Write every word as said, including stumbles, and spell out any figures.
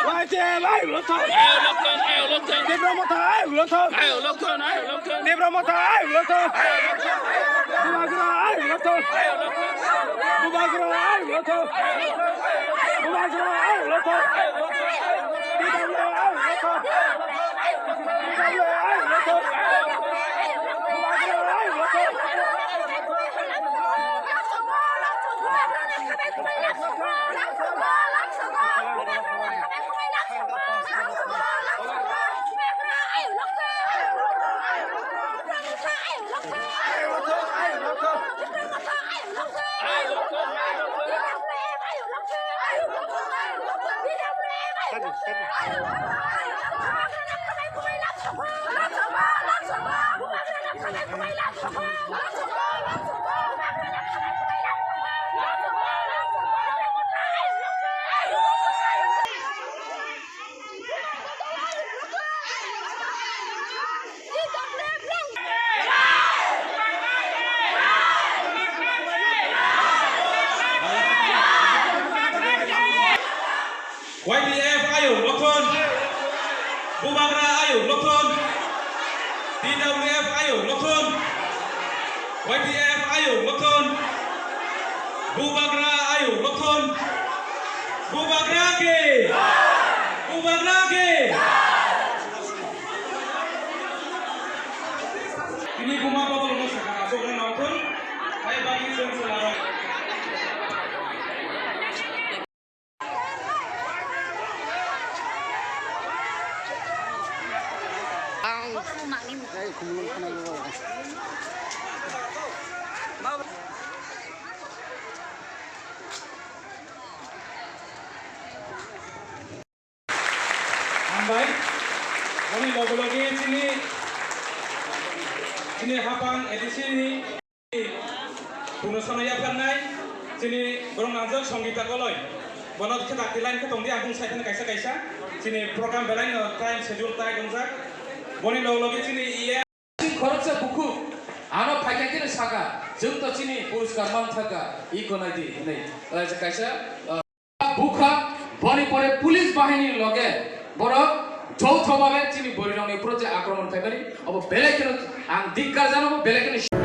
Waite lai ulo thon. Ayo lokthon, ayo lokthon. Debra motha ai ulo thon. Ayo lokthon, ayo lokthon. Debra motha ai ulo thon. Bubagra ai ulo thon. Bubagra ai ulo thon. Bubagra ai ulo thon. Bubagra ai ulo thon. Y T F ayo lokthon. Bubagra ayo lokthon. T W F ayo lokthon. Y T F ayo lokthon. Bubagra ayo lokthon. Bubagra ke. Bubagra ke. Ini buma botol no saka asok na nongthon. Hai bagi sensor. Hambai. Boni loge loge chini, chini hapang A D C ni Kuno samaya pharnai, chini borok nangjak Songita Koloi. Bono khe dakti line khe tongdi, ang bung sai phano kaisa kaisa. Chini program belai no time schedule tai dongjak. Boni log logi chini E M. Khoroksa bukhuk, ano phaikha khe saka, chwng to chini puriskar man thaka, iko nai di, hinwi. Kaisa, kaisa, ah, Bukha, boni pore police bahini loge borok joutho bhabe chini bwrwirokni upor je akromon khaimani, obo belai kheno ang dikkar jano, belai kheno